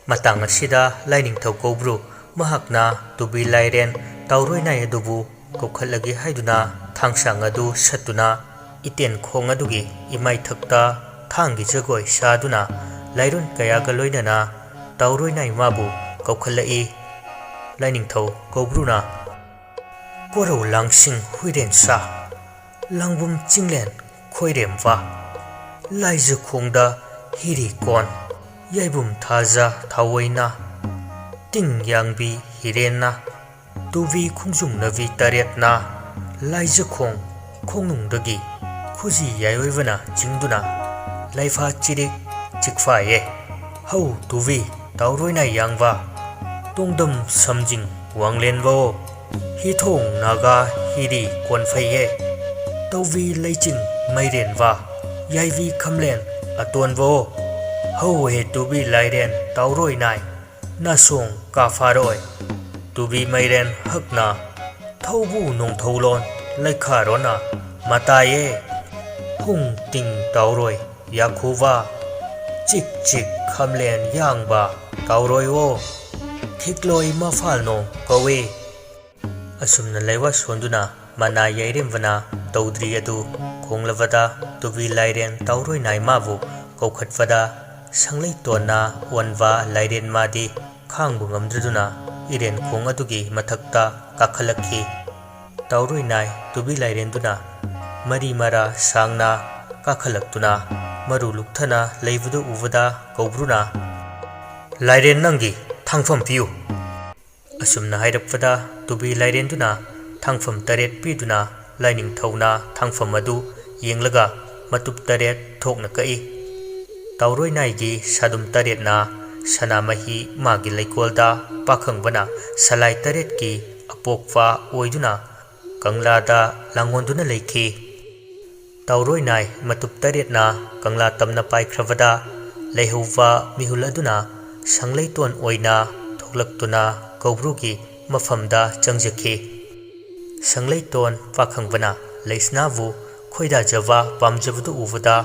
ꯃꯇꯥꯡ ꯑꯁꯤꯗ ꯂꯥꯏꯅꯤꯡꯊꯧ ꯀꯧꯕ꯭ꯔꯨ ꯃꯍꯥꯛꯅ ꯇꯨꯕꯤ ꯂꯥꯏꯔꯦꯟ ꯇꯥꯎꯔꯣꯏ ꯅꯥꯏ ꯑꯗꯨꯕꯨ ꯀꯧꯈꯠꯂꯒꯦ ꯍꯥꯏꯗꯨꯅ ꯊꯥꯡꯁꯥꯡ ꯑꯗꯨ ꯁꯠꯇꯨꯅ ꯏꯇꯦꯟ ꯈꯣꯡ ꯑꯗꯨꯒꯤ ꯏꯃꯥꯏꯊꯛꯇ ꯊꯥꯡꯒꯤ ꯖꯒꯣꯏ ꯁꯥꯗꯨꯅ ꯂꯥꯏꯔꯣꯟ ꯀꯌꯥꯒ ꯂꯣꯏꯅꯅ ꯇꯥꯎꯔꯣꯏ ꯅꯥꯏ ꯃꯥꯕꯨ ꯀꯧꯈꯠꯂꯛꯏ꯫ ꯂꯥꯏꯅꯤꯡꯊꯧ ꯀꯧꯕ꯭ꯔꯨꯅ ꯀꯣꯔꯧ ꯂꯥꯡꯁꯤꯡ ꯍꯨꯏꯔꯦꯟ ꯁꯥ, ꯂꯥꯡꯕꯨꯝ ꯆꯤꯡꯂꯦꯟ ꯈꯣꯏꯔꯦꯝꯕ, ꯂꯥꯏꯖꯈꯣꯡꯗ ꯍꯤꯔꯤ ꯀꯣꯟ, ꯌꯥꯏꯕꯨꯝ ꯊꯥꯖ ꯊꯥꯑꯣꯏꯅ, ꯇꯤꯡ ꯌꯥꯡꯕꯤ ꯍꯤꯔꯦꯟꯅ, ꯇꯨꯕꯤ ꯈꯣꯡꯖꯨꯝꯅꯕꯤ ꯇꯔꯦꯠꯅ, ꯂꯥꯏꯖꯈꯣꯡ ꯈꯣꯡꯅꯨꯡꯗꯒꯤ ꯈꯨꯖꯤ ꯌꯥꯏꯑꯣꯏꯕꯅ ꯆꯤꯡꯗꯨꯅ ꯂꯩꯐꯥ ꯆꯤꯔꯤꯛ ꯆꯤꯛꯐꯥꯏꯌꯦ꯫ ꯍꯧ ꯇꯨꯕꯤ ꯇꯥꯎꯔꯣꯏꯅ ꯌꯥꯡꯕ, ꯇꯣꯡꯗꯝ ꯁꯝꯖꯤꯡ ꯋꯥꯡꯂꯦꯟꯕꯑꯣ, ꯍꯤꯊꯣꯡ ꯅꯥꯒꯥ ꯍꯤꯔꯤ ꯀꯣꯟꯐꯩꯌꯦ꯫ ꯇꯧꯕꯤ ꯂꯩꯆꯤꯟ ꯃꯩꯔꯦꯟꯕ, ꯌꯥꯏꯕꯤ ꯈꯝꯂꯦꯟ ꯑꯇꯣꯟꯕꯑꯣ, ꯍꯧꯍꯦ ꯇꯨꯕꯤ ꯂꯥꯏꯔꯦꯟ ꯇꯥꯎꯔꯣꯏ ꯅꯥꯏ, ꯅꯥꯁꯣꯡ ꯀꯥꯐꯥꯔꯣꯏ꯫ ꯇꯨꯕꯤ ꯃꯩꯔꯦꯟ ꯍꯛꯅ, ꯊꯧꯕꯨ ꯅꯣꯡꯊꯧꯂꯣꯟ ꯂꯩꯈꯥꯔꯣꯅ ꯃꯇꯥꯏꯌꯦ꯫ ꯍꯨꯡ ꯇꯤꯡ ꯇꯥꯎꯔꯣꯏ ꯌꯥꯈꯨꯕ, ꯆꯤꯛ ꯆꯤꯛ ꯈꯝꯂꯦꯟ ꯌꯥꯡꯕ ꯇꯥꯎꯔꯣꯏꯋꯣ, ꯈꯤꯛꯂꯣꯏ ꯃꯐꯥꯜ ꯅꯣꯡ ꯀꯧꯏ꯫ ꯑꯁꯨꯝꯅ ꯂꯩꯋꯥ ꯁꯣꯟꯗꯨꯅ ꯃꯅꯥ ꯌꯩꯔꯦꯝꯕꯅ ꯇꯧꯗ꯭ꯔꯤ ꯑꯗꯨ ꯈꯣꯡꯂꯕꯗ ꯇꯨꯕꯤ ꯂꯥꯏꯔꯦꯟ ꯇꯥꯎꯔꯣꯏ ꯅꯥꯏ ꯃꯥꯕꯨ ꯀꯧꯈꯠꯄꯗ ꯁꯪꯂꯩꯇꯣꯟꯅ ꯑꯣꯟꯕ ꯂꯥꯏꯔꯦꯟ ꯃꯥꯗꯤ ꯈꯥꯡꯕ ꯉꯝꯗ꯭ꯔꯗꯨꯅ ꯏꯔꯦꯟ ꯈꯣꯡ ꯑꯗꯨꯒꯤ ꯃꯊꯛꯇ ꯀꯥꯈꯠꯂꯛꯈꯤ꯫ ꯇꯥꯎꯔꯣꯏ ꯅꯥꯏ ꯇꯨꯕꯤ ꯂꯥꯏꯔꯦꯟꯗꯨꯅ ꯃꯔꯤ ꯃꯔꯥ ꯁꯥꯡꯅ ꯀꯥꯈꯠꯂꯛꯇꯨꯅ ꯃꯔꯨ ꯂꯨꯛꯊꯅ ꯂꯩꯕꯗꯨ ꯎꯕꯗ ꯀꯧꯕ꯭ꯔꯨꯅ, "ꯂꯥꯏꯔꯦꯟ ꯅꯪꯒꯤ ꯊꯥꯡꯐꯝ ꯄꯤꯌꯨ"꯫ ꯑꯁꯨꯝꯅ ꯍꯥꯏꯔꯛꯄꯗ ꯇꯨꯕꯤ ꯂꯥꯏꯔꯦꯟꯗꯨꯅ ꯊꯥꯡꯐꯝ ꯇꯔꯦꯠ ꯄꯤꯗꯨꯅ ꯂꯥꯏꯅꯤꯡꯊꯧꯅ ꯊꯥꯡꯐꯝ ꯑꯗꯨ ꯌꯦꯡꯂꯒ ꯃꯇꯨꯞ ꯇꯔꯦꯠ ꯊꯣꯛꯅ ꯀꯛꯏ꯫ ꯇꯥꯎꯔꯣꯏ ꯅꯥꯏꯒꯤ ꯁꯥꯗꯨꯝ ꯇꯔꯦꯠꯅ ꯁꯅꯥꯃꯍꯤ ꯃꯥꯒꯤ ꯂꯩꯀꯣꯜꯗ, ꯄꯥꯈꯪꯕꯅ ꯁꯂꯥꯏ ꯇꯔꯦꯠꯀꯤ ꯑꯄꯣꯛꯄ ꯑꯣꯏꯗꯨꯅ ꯀꯪꯂꯥꯗ ꯂꯥꯡꯑꯣꯟꯗꯨꯅ ꯂꯩꯈꯤ꯫ ꯇꯥꯎꯔꯣꯏ ꯅꯥꯏ ꯃꯇꯨꯞ ꯇꯔꯦꯠꯅ ꯀꯪꯂꯥ ꯇꯝꯅ ꯄꯥꯏꯈ꯭ꯔꯕꯗ ꯂꯩꯍꯧꯕ ꯃꯤꯍꯨꯜ ꯑꯗꯨꯅ ꯁꯪꯂꯩꯇꯣꯟ ꯑꯣꯏꯅ ꯊꯣꯛꯂꯛꯇꯨꯅ ꯀꯧꯕ꯭ꯔꯨꯒꯤ ꯃꯐꯝꯗ ꯆꯪꯖꯈꯤ꯫ ꯁꯪꯂꯩꯇꯣꯟ ꯄꯥꯈꯪꯕꯅ ꯂꯩꯁꯅꯥꯕꯨ ꯈꯣꯏꯗꯥꯖꯕ ꯄꯥꯝꯖꯕꯗꯨ ꯎꯕꯗ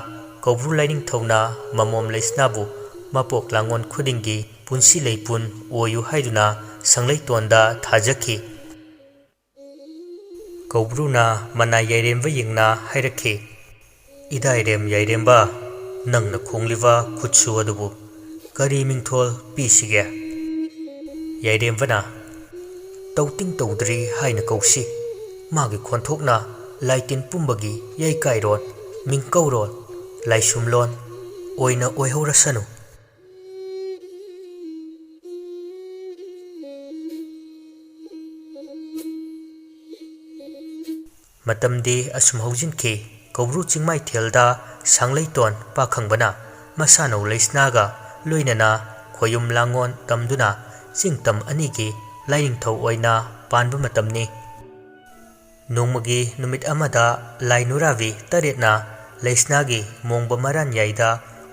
ꯀꯧꯕ꯭ꯔꯨ ꯂꯥꯏꯅꯤꯡꯊꯧꯅ ꯃꯃꯣꯝ ꯂꯩꯁꯅꯥꯕꯨ ꯃꯄꯣꯛ ꯂꯥꯡꯑꯣꯟ ꯈꯨꯗꯤꯡꯒꯤ ꯄꯨꯟꯁꯤ ꯂꯩꯄꯨꯟ ꯑꯣꯏꯌꯨ ꯍꯥꯏꯗꯨꯅ ꯁꯪꯂꯩꯇꯣꯟꯗ ꯊꯥꯖꯈꯤ꯫ ꯀꯧꯕ꯭ꯔꯨꯅ ꯃꯅꯥ ꯌꯥꯏꯔꯦꯝꯕ ꯌꯦꯡꯅ ꯍꯥꯏꯔꯛꯈꯤ, "ꯏꯗꯥꯏꯔꯦꯝ ꯌꯥꯏꯔꯦꯝꯕ, ꯅꯪꯅ ꯈꯣꯡꯂꯤꯕ ꯈꯨꯠꯁꯨ ꯑꯗꯨꯕꯨ ꯀꯔꯤ ꯃꯤꯡꯊꯣꯜ ꯄꯤꯁꯤꯒꯦ?" ꯌꯥꯏꯔꯦꯝꯕꯅ, "ꯇꯧꯇꯤꯡ ꯇꯧꯗ꯭ꯔꯤ ꯍꯥꯏꯅ ꯀꯧꯁꯤ꯫ ꯃꯥꯒꯤ ꯈꯣꯟꯊꯣꯛꯅ ꯂꯥꯏꯇꯤꯟ ꯄꯨꯝꯕꯒꯤ ꯌꯩꯀꯥꯏꯔꯣꯟ, ꯃꯤꯡꯀꯧꯔꯣꯟ, ꯂꯥꯏꯁꯨꯝꯂꯣꯟ ꯑꯣꯏꯅ ꯑꯣꯏꯍꯧꯔꯁꯅꯨ"꯫ ꯃꯇꯝꯗꯤ ꯑꯁꯨꯝ ꯍꯧꯖꯤꯟꯈꯤ꯫ ꯀꯧꯕ꯭ꯔꯨ ꯆꯤꯡꯃꯥꯏꯊꯦꯜꯗ ꯁꯥꯡꯂꯩꯇꯣꯟ ꯄꯥꯈꯪꯕꯅ ꯃꯁꯥꯅꯧ ꯂꯩꯁꯅꯥꯒ ꯂꯣꯏꯅꯅ ꯈꯣꯌꯨꯝ ꯂꯥꯡꯉꯣꯟ ꯇꯝꯗꯨꯅ ꯆꯤꯡ ꯇꯝ ꯑꯅꯤꯒꯤ ꯂꯥꯏꯅꯤꯡꯊꯧ ꯑꯣꯏꯅ ꯄꯥꯟꯕ ꯃꯇꯝꯅꯤ꯫ ꯅꯣꯡꯃꯒꯤ ꯅꯨꯃꯤꯠ ꯑꯃꯗ ꯂꯥꯏ ꯅꯨꯔꯥꯕꯤ ꯇꯔꯦꯠꯅ ꯂꯩꯁꯅꯥꯒꯤ ꯃꯣꯡꯕ ꯃꯔꯥꯟꯌꯥꯏꯗ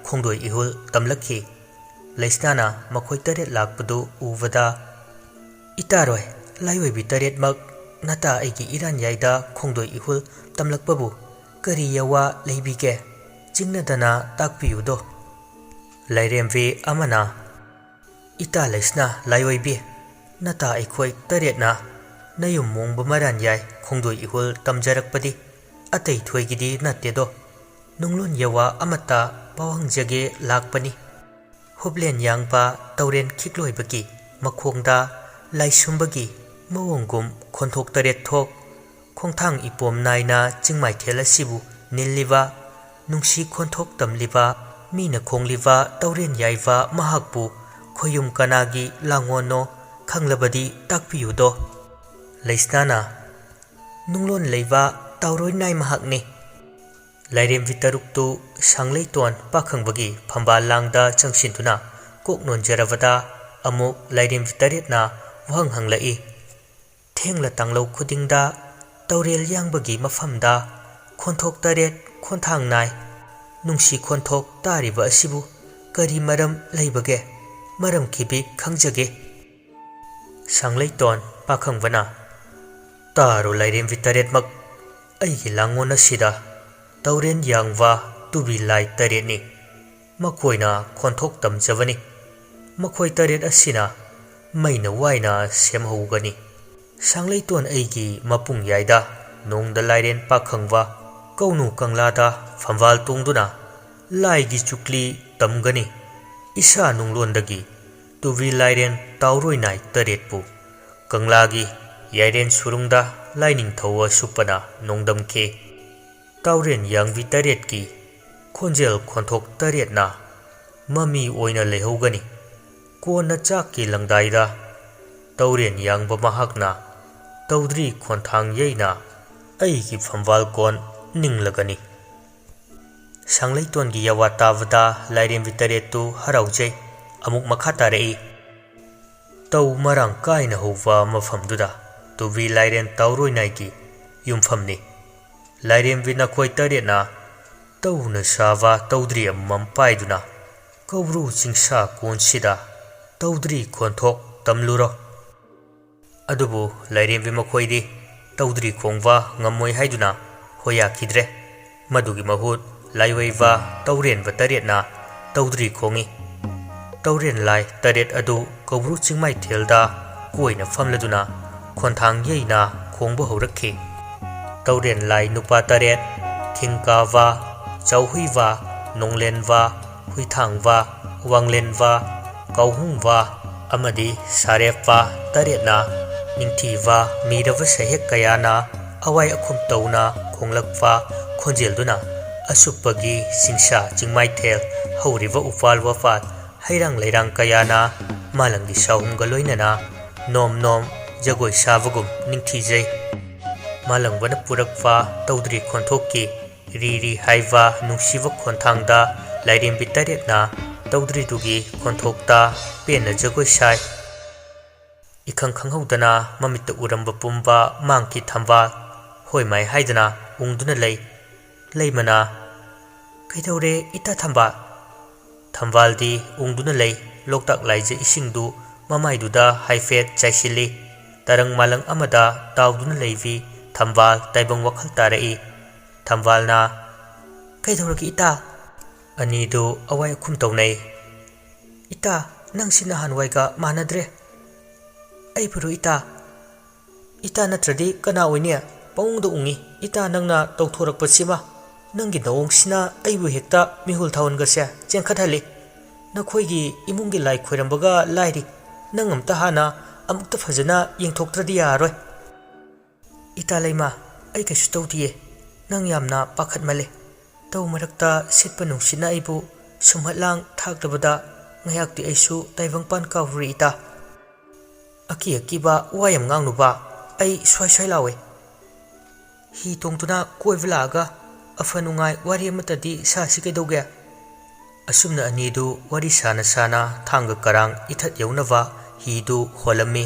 ꯈꯣꯡꯗꯣꯏ ꯏꯍꯨꯜ ꯇꯝꯂꯛꯈꯤ꯫ ꯂꯩꯁꯅꯥꯅ ꯃꯈꯣꯏ ꯇꯔꯦꯠ ꯂꯥꯛꯄꯗꯨ ꯎꯕꯗ, "ꯏꯇꯥꯔꯣꯏ, ꯂꯥꯏꯑꯣꯏꯕꯤ ꯇꯔꯦꯠꯃꯛ ꯅꯇꯥ ꯑꯩꯒꯤ ꯏꯔꯥꯟꯌꯥꯏꯗ ꯈꯣꯡꯗꯣꯏ ꯏꯍꯨꯜ ꯇꯝꯂꯛꯄꯕꯨ ꯀꯔꯤ ꯌꯋꯥ ꯂꯩꯕꯤꯒꯦ? ꯆꯤꯡꯅꯗꯅ ꯇꯥꯛꯄꯤꯌꯨꯗꯣ"꯫ ꯂꯥꯏꯔꯦꯝꯕꯤ ꯑꯃꯅ, "ꯏꯇꯥ ꯂꯩꯁꯅꯥ ꯂꯥꯏꯑꯣꯏꯕꯤ, ꯅꯇꯥ ꯑꯩꯈꯣꯏ ꯇꯔꯦꯠꯅ ꯅꯌꯨꯝ ꯃꯣꯡꯕ ꯃꯔꯥꯟ ꯌꯥꯏ ꯈꯣꯡꯗꯣꯏ ꯏꯍꯨꯜ ꯇꯝꯖꯔꯛꯄꯗꯤ ꯑꯇꯩ ꯊꯣꯏꯒꯤꯗꯤ ꯅꯠꯇꯦꯗꯣ꯫ ꯅꯨꯡꯂꯣꯟ ꯌꯋꯥ ꯑꯃꯠꯇ ꯄꯥꯎ ꯍꯪꯖꯒꯦ ꯂꯥꯛꯄꯅꯤ꯫ ꯍꯨꯞꯂꯦꯟ ꯌꯥꯡꯕ ꯇꯧꯔꯦꯟ ꯈꯤꯛꯂꯣꯏꯕꯒꯤ ꯃꯈꯣꯡꯗ ꯂꯥꯏꯁꯨꯝꯕꯒꯤ ꯃꯑꯣꯡꯒꯨꯝ ꯈꯣꯟꯊꯣꯛ ꯇꯔꯦꯠ ꯊꯣꯛ ꯈꯣꯡꯊꯥꯡ ꯏꯄꯣꯝ ꯅꯥꯏꯅ ꯆꯤꯡꯃꯥꯏꯊꯦꯜ ꯑꯁꯤꯕꯨ ꯅꯤꯜꯂꯤꯕ, ꯅꯨꯡꯁꯤ ꯈꯣꯟꯊꯣꯛ ꯇꯝꯂꯤꯕ, ꯃꯤꯅ ꯈꯣꯡꯂꯤꯕ ꯇꯧꯔꯦꯟ ꯌꯥꯏꯕ ꯃꯍꯥꯛꯄꯨ ꯈꯣꯌꯨꯝ ꯀꯅꯥꯒꯤ ꯂꯥꯡꯉꯣꯟꯅꯣ ꯈꯪꯂꯕꯗꯤ ꯇꯥꯛꯄꯤꯌꯨꯗꯣ"꯫ ꯂꯩꯁꯅꯥꯅ, "ꯅꯨꯡꯂꯣꯟ ꯂꯩꯕ ꯇꯥꯎꯔꯣꯏ ꯅꯥꯏ ꯃꯍꯥꯛꯅꯤ"꯫ ꯂꯥꯏꯔꯦꯝꯕꯤ ꯇꯔꯨꯛꯇꯨ ꯁꯥꯡꯂꯩꯇꯣꯟ ꯄꯥꯈꯪꯕꯒꯤ ꯐꯝꯕꯥꯜ ꯂꯥꯡꯗ ꯆꯪꯁꯤꯟꯗꯨꯅ ꯀꯣꯛ ꯅꯣꯟꯖꯔꯕꯗ ꯑꯃꯨꯛ ꯂꯥꯏꯔꯦꯝꯕꯤ ꯇꯔꯦꯠꯅ ꯋꯥꯍꯪ ꯍꯪꯂꯛꯏ, "ꯊꯦꯡꯂ ꯇꯥꯡꯂꯧ ꯈꯨꯗꯤꯡꯗ ꯇꯧꯔꯦꯜ ꯌꯥꯡꯕꯒꯤ ꯃꯐꯝꯗ ꯈꯣꯟꯊꯣꯛ ꯇꯔꯦꯠ ꯈꯣꯟꯊꯥꯡ ꯅꯥꯏ꯫ ꯅꯨꯡꯁꯤ ꯈꯣꯟꯊꯣꯛ ꯇꯥꯔꯤꯕ ꯑꯁꯤꯕꯨ ꯀꯔꯤ ꯃꯔꯝ ꯂꯩꯕꯒꯦ? ꯃꯔꯝ ꯈꯤꯕꯤꯛ ꯈꯪꯖꯒꯦ"꯫ ꯁꯥꯡꯂꯩꯇꯣꯟ ꯄꯥꯈꯪꯕꯅ, "ꯇꯥꯔꯣ ꯂꯥꯏꯔꯦꯝꯕꯤ ꯇꯔꯦꯠꯃꯛ, ꯑꯩꯒꯤ ꯂꯥꯡꯉꯣꯟ ꯑꯁꯤꯗ ꯇꯧꯔꯦꯟ ꯌꯥꯡꯕ ꯇꯨꯕꯤ ꯂꯥꯏ ꯇꯔꯦꯠꯅꯤ꯫ ꯃꯈꯣꯏꯅ ꯈꯣꯟꯊꯣꯛ ꯇꯝꯖꯕꯅꯤ꯫ ꯃꯈꯣꯏ ꯇꯔꯦꯠ ꯑꯁꯤꯅ ꯃꯩꯅ ꯋꯥꯏꯅ ꯁꯦꯝꯍꯧꯒꯅꯤ꯫ ꯁꯥꯡꯂꯩꯇꯣꯟ ꯑꯩꯒꯤ ꯃꯄꯨꯡ ꯌꯥꯏꯗ ꯅꯣꯡꯗ ꯂꯥꯏꯔꯦꯟ ꯄꯥꯈꯪꯕ, ꯀꯧꯅꯨ ꯀꯪꯂꯥꯗ ꯐꯝꯕꯥꯜ ꯇꯣꯡꯗꯨꯅ ꯂꯥꯏꯒꯤ ꯆꯨꯛꯂꯤ ꯇꯝꯒꯅꯤ꯫ ꯏꯁꯥ ꯅꯨꯡꯂꯣꯟꯗꯒꯤ ꯇꯨꯕꯤ ꯂꯥꯏꯔꯦꯟ ꯇꯥꯎꯔꯣꯏ ꯅꯥꯏ ꯇꯔꯦꯠꯄꯨ ꯀꯪꯂꯥꯒꯤ ꯌꯥꯏꯔꯦꯟ ꯁꯨꯔꯨꯡꯗ ꯂꯥꯏꯅꯤꯡꯊꯧ ꯑꯁꯨꯞꯄꯅ ꯅꯣꯡꯗꯝꯈꯤ꯫ ꯇꯥꯎꯔꯦꯟ ꯌꯥꯡꯕꯤ ꯇꯔꯦꯠꯀꯤ ꯈꯣꯟꯖꯦꯜ ꯈꯣꯟꯊꯣꯛ ꯇꯔꯦꯠꯅ ꯃꯃꯤ ꯑꯣꯏꯅ ꯂꯩꯍꯧꯒꯅꯤ꯫ ꯀꯣꯟꯅ ꯆꯥꯛꯀꯤ ꯂꯪꯗꯥꯏꯗ ꯇꯧꯔꯦꯟ ꯌꯥꯡꯕ ꯃꯍꯥꯛꯅ ꯇꯧꯗ꯭ꯔꯤ ꯈꯣꯟꯊꯥꯡ ꯌꯩꯅ ꯑꯩꯒꯤ ꯐꯝꯕꯥꯜ ꯀꯣꯟ ꯅꯤꯡꯂꯒꯅꯤ꯫ ꯁꯪꯂꯩꯇꯣꯟꯒꯤ ꯌꯥꯋꯥ ꯇꯥꯕꯗ ꯂꯥꯏꯔꯦꯝꯕꯤ ꯇꯔꯦꯠꯇꯨ ꯍꯔꯥꯎꯖꯩ꯫ ꯑꯃꯨꯛ ꯃꯈꯥ ꯇꯥꯔꯛꯏ꯫ ꯇꯧ ꯃꯔꯥꯡ ꯀꯥꯏꯅ ꯍꯧꯕ ꯃꯐꯝꯗꯨꯗ ꯇꯨꯕꯤ ꯂꯥꯏꯔꯦꯟ ꯇꯥꯎꯔꯣꯏꯅꯥꯏꯒꯤ ꯌꯨꯝꯐꯝꯅꯤ꯫ ꯂꯥꯏꯔꯦꯝꯕꯤ ꯅꯈꯣꯏ ꯇꯔꯦꯠꯅ ꯇꯧꯅ ꯁꯥꯕ ꯇꯧꯗ꯭ꯔꯤ ꯑꯃꯃꯝ ꯄꯥꯏꯗꯨꯅ ꯀꯧꯕ꯭ꯔꯨ ꯆꯤꯡꯁꯥ ꯀꯣꯟꯁꯤꯗ ꯇꯧꯗ꯭ꯔꯤ ꯈꯣꯟꯊꯣꯛ ꯇꯝꯂꯨꯔꯣ꯫ ꯑꯗꯨꯕꯨ ꯂꯥꯏꯔꯦꯝꯕꯤ ꯃꯈꯣꯏꯗꯤ ꯇꯧꯗ꯭ꯔꯤ ꯈꯣꯡꯕ ꯉꯝꯃꯣꯏ ꯍꯥꯏꯗꯨꯅ ꯍꯣꯌꯥꯈꯤꯗ꯭ꯔꯦ꯫ ꯃꯗꯨꯒꯤ ꯃꯍꯨꯠ ꯂꯥꯏꯋꯩꯕ ꯇꯧꯔꯦꯟꯕ ꯇꯔꯦꯠꯅ ꯇꯧꯗ꯭ꯔꯤ ꯈꯣꯡꯏ꯫ ꯇꯧꯔꯦꯟ ꯂꯥꯏ ꯇꯔꯦꯠ ꯑꯗꯨ ꯀꯧꯕ꯭ꯔꯨ ꯆꯤꯡꯃꯥꯏꯊꯦꯜꯗ ꯀꯣꯏꯅ ꯐꯝꯂꯗꯨꯅ ꯈꯣꯟꯊꯥꯡ ꯌꯩꯅ ꯈꯣꯡꯕ ꯍꯧꯔꯛꯈꯤ꯫ ꯇꯧꯔꯦꯟ ꯂꯥꯏ ꯅꯨꯄꯥ ꯇꯔꯦꯠ, ꯊꯤꯡꯀꯥꯕ, ꯆꯥꯎꯍꯨꯏꯕ, ꯅꯣꯡꯂꯦꯟꯕ, ꯍꯨꯏꯊꯥꯡꯕ, ꯋꯥꯡꯂꯦꯟꯕ, ꯀꯥꯎꯍꯨꯝꯕ ꯑꯃꯗꯤ ꯁꯥꯔꯦꯞꯄ ꯇꯔꯦꯠꯅ ꯅꯤꯡꯊꯤꯕ ꯃꯤꯔꯕ ꯁꯩꯍꯦꯛ ꯀꯌꯥꯅ ꯑꯋꯥꯏ ꯑꯈꯨꯝ ꯇꯧꯅ ꯈꯣꯡꯂꯛꯄ ꯈꯣꯟꯖꯦꯜꯗꯨꯅ ꯑꯁꯨꯞꯄꯒꯤ ꯆꯤꯡꯁꯥ ꯆꯤꯡꯃꯥꯏꯊꯦꯜ ꯍꯧꯔꯤꯕ ꯎꯄꯥꯜ ꯋꯥꯄꯥꯜ ꯍꯩꯔꯥꯡ ꯂꯩꯔꯥꯡ ꯀꯌꯥꯅ ꯃꯥꯂꯪꯒꯤ ꯁꯥꯍꯨꯝꯒ ꯂꯣꯏꯅꯅ ꯅꯣꯝ ꯅꯣꯝ ꯖꯒꯣꯏ ꯁꯥꯕꯒꯨꯝ ꯅꯤꯡꯊꯤꯖꯩ꯫ ꯃꯥꯂꯪꯕꯅ ꯄꯨꯔꯛꯄ ꯇꯧꯗ꯭ꯔꯤ ꯈꯣꯟꯊꯣꯛꯀꯤ ꯔꯤ ꯔꯤ ꯍꯥꯏꯕ ꯅꯨꯡꯁꯤꯕ ꯈꯣꯟꯊꯥꯡꯗ ꯂꯥꯏꯔꯦꯝꯕꯤ ꯇꯔꯦꯠꯅ ꯇꯧꯗ꯭ꯔꯤꯗꯨꯒꯤ ꯈꯣꯟꯊꯣꯛꯇ ꯄꯦꯟꯅ ꯖꯒꯣꯏ ꯁꯥꯏ꯫ ꯏꯈꯪ ꯈꯪꯍꯧꯗꯅ ꯃꯃꯤꯠꯇ ꯎꯔꯝꯕ ꯄꯨꯝꯕ ꯃꯥꯡꯈꯤ ꯊꯝꯕꯥꯜ ꯍꯣꯏ ꯃꯥꯏ ꯍꯥꯏꯗꯅ ꯎꯪꯗꯨꯅ ꯂꯩ꯫ ꯂꯩꯃꯅ, "ꯀꯩꯗꯧꯔꯦ ꯏꯇꯥ ꯊꯝꯕꯥꯜ?" ꯊꯝꯕꯥꯜꯗꯤ ꯎꯪꯗꯨꯅ ꯂꯩ꯫ ꯂꯣꯛꯇꯥꯛ ꯂꯥꯏꯖ ꯏꯁꯤꯡꯗꯨ ꯃꯃꯥꯏꯗꯨꯗ ꯍꯥꯏꯐꯦꯠ ꯆꯥꯏꯁꯤꯜꯂꯤ꯫ ꯇꯔꯪ ꯃꯥꯂꯪ ꯑꯃꯗ ꯇꯥꯎꯗꯨꯅ ꯂꯩꯕꯤ ꯊꯝꯕꯥꯜ ꯇꯥꯏꯕꯪ ꯋꯥꯈꯜ ꯇꯥꯔꯛꯏ꯫ ꯊꯝꯕꯥꯜꯅ, "ꯀꯩꯗꯧꯔꯒꯦ ꯏꯇꯥ?" ꯑꯅꯤꯗꯨ ꯑꯋꯥꯏ ꯑꯈꯨꯝ ꯇꯧꯅꯩ꯫ "ꯏꯇꯥ, ꯅꯪꯁꯤ ꯅꯍꯥꯟꯋꯥꯏꯒ ꯃꯥꯟꯅꯗ꯭ꯔꯦ꯫ ꯑꯩꯕꯨꯔꯣ ꯏꯇꯥ? ꯏꯇꯥ ꯅꯠꯇ꯭ꯔꯗꯤ ꯀꯅꯥ ꯑꯣꯏꯅꯤ? ꯄꯥꯎꯡꯗ ꯎꯡꯉꯤ ꯏꯇꯥ ꯅꯪꯅ ꯇꯧꯊꯣꯔꯛꯄꯁꯤꯃ꯫ ꯅꯪꯒꯤ ꯅꯑꯣꯡꯁꯤꯅ ꯑꯩꯕꯨ ꯍꯦꯛꯇ ꯃꯤꯍꯨꯜ ꯊꯥꯍꯨꯜꯒꯁꯦ ꯆꯦꯟꯈꯠꯍꯜꯂꯤ꯫ ꯅꯈꯣꯏꯒꯤ ꯏꯃꯨꯡꯒꯤ ꯂꯥꯏ ꯈꯣꯏꯔꯝꯕꯒ ꯂꯥꯏꯔꯤ, ꯅꯪ ꯑꯝꯇ ꯍꯥꯟꯅ ꯑꯃꯨꯛꯇ ꯐꯖꯅ ꯌꯦꯡꯊꯣꯛꯇ꯭ꯔꯗꯤ ꯌꯥꯔꯔꯣꯏ꯫ ꯏꯇꯥ ꯂꯩꯃ, ꯑꯩ ꯀꯩꯁꯨ ꯇꯧꯗꯤꯌꯦ꯫ ꯅꯪ ꯌꯥꯝꯅ ꯄꯥꯈꯠꯃꯜꯂꯦ꯫ ꯇꯧ ꯃꯔꯛꯇ ꯁꯤꯠꯄ ꯅꯨꯡꯁꯤꯠꯅ ꯑꯩꯕꯨ ꯁꯨꯝꯍꯠ ꯂꯥꯡ ꯊꯥꯛꯂꯕꯗ ꯉꯥꯏꯍꯥꯛꯇꯤ ꯑꯩꯁꯨ ꯇꯥꯏꯕꯪꯄꯥꯟ ꯀꯥꯎꯔꯨꯔꯦ ꯏꯇꯥ꯫ ꯑꯀꯤ ꯑꯀꯤꯕ ꯋꯥ ꯌꯥꯝ ꯉꯥꯡꯅꯨꯕ, ꯑꯩ ꯁ꯭ꯋꯥꯏ ꯁ꯭ꯋꯥꯏ ꯂꯥꯎꯋꯦ꯫ ꯍꯤ ꯇꯣꯡꯗꯨꯅ ꯀꯣꯏꯕ ꯂꯥꯛꯑꯒ ꯑꯐ ꯅꯨꯡꯉꯥꯏ ꯋꯥꯔꯤ ꯑꯃꯠꯇꯗꯤ ꯁꯥꯁꯤ ꯀꯩꯗꯧꯒꯦ? ꯑꯁꯨꯝꯅ ꯑꯅꯤꯗꯨ ꯋꯥꯔꯤ ꯁꯥꯅ ꯁꯥꯅ ꯊꯥꯡꯒ ꯀꯔꯥꯡ ꯏꯊꯠ ꯌꯧꯅꯕ ꯍꯤꯗꯨ ꯍꯣꯜꯂꯝꯃꯤ꯫